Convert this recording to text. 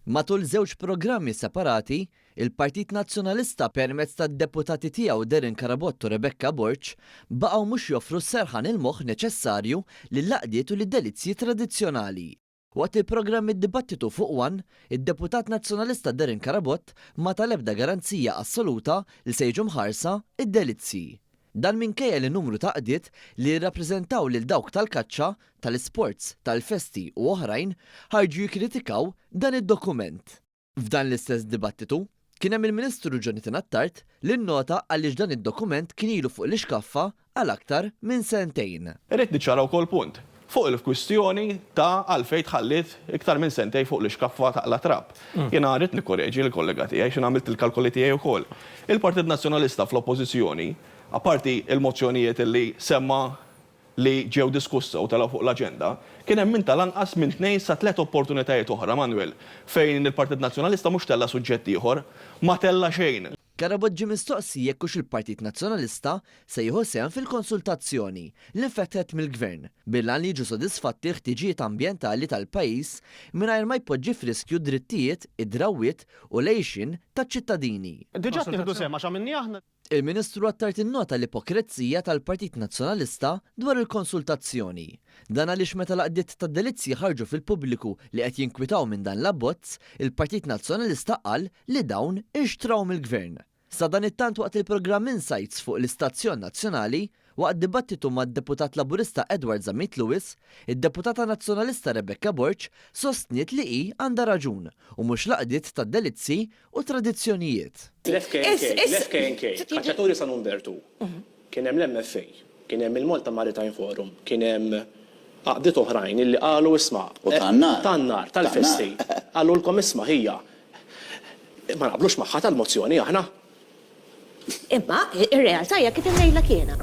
Matul żewġ programmi separati, il-Partit Nazzjonalista permezz tad-Deputati tiegħu Darren Carabott u Rebecca Borg baqgħu mhux joffru s-serħan il-moħħ neċessarju lill-għaqdiet u lid-delizzji tradizzjonali. Waqt il-programm Id-Dibattitu fuq one, id-Deputat Nazzjonalista Darren Carabott ma ta l-ebda garanzija assoluta li se jiġu mħarsa d-delizzji. Dan minkejja li numru ta' għaqdiet li jirrappreżentaw lil dawk tal-kaċċa, tal-isports, tal-festi u oħrajn ħarġu jikkritikaw dan id-dokument. F'dan l-istess dibattitu, kien hemm il-Ministru Jonathan Attard li nnota għaliex dan id-dokument kien ilu fuq l-ixkaffa għal aktar minn sentejn. Irrid niċċara wkoll punt fuq il-kwistjoni ta' għalfejn tħalliet iktar minn sentejn fuq l-ixkaffa taqla' trab. Jiena rrid nikkoreġi lill-kollega tiegħi x'jien għamilt il-kalkoli tiegħi wkoll. Il-Partit Nazzjonalista fl-Oppożizzjoni, apparti l-mozzjonijiet li semma li ġew diskussa u telgħu fuq l-aġenda, kien hemm minn tal-anqas minn tnejn sa tliet opportunitajiet oħra, Manuel, fejn il-Partit Nazzjonalista mhux tella' suġġett ieħor, ma tella' xejn. Carabott ġie mistoqsi jekk hux il-Partit Nazzjonalista se jieħu sehem fil-konsultazzjoni li nfetħet mill-Gvern bil-għan li jiġu sodisfatti l-ħtiġijiet ambjentali tal-pajjiż mingħajr ma jpoġġi f'riskju d-drittijiet, id-drawwiet u l-għixien taċ-ċittadini. Diġà ttieħdu sehem għax għamilniha aħna. Il-Ministru Attard innota l-ipokrezija tal-Partit Nazzjonalista dwar il-konsultazzjoni. Dan għaliex meta l-għaqdiet tad-delizzji ħarġu fil-pubbliku li qed jinkwitaw minn dan l-abbozz, il-Partit Nazzjonalista qal li dawn inxtraw mill-Gvern. Sadanittant waqt il-programm Insights fuq l-istazzjon nazzjonali, waqt dibattitu mad-Deputat Laburista Edward Zammit Lewis, id-Deputata Nazzjonalista Rebecca Borg sostniet li hi għandha raġun u mhux l-għaqdiet tad-delizzji u tradizzjonijiet. L-FKNK, l-FKNK, Kaċċaturi San Umbertu, kien hemm l-MFA, kien hemm il-Malta Maritime Forum, kien hemm għaqdiet oħrajn illi qalu isma'. U tan-nar. Tan-nar, tal-festi. Qalulkom isma' ħija, ma naqblux magħha tal-mozzjoni aħna. Imma ir-realtà hija kif imnejlek jiena.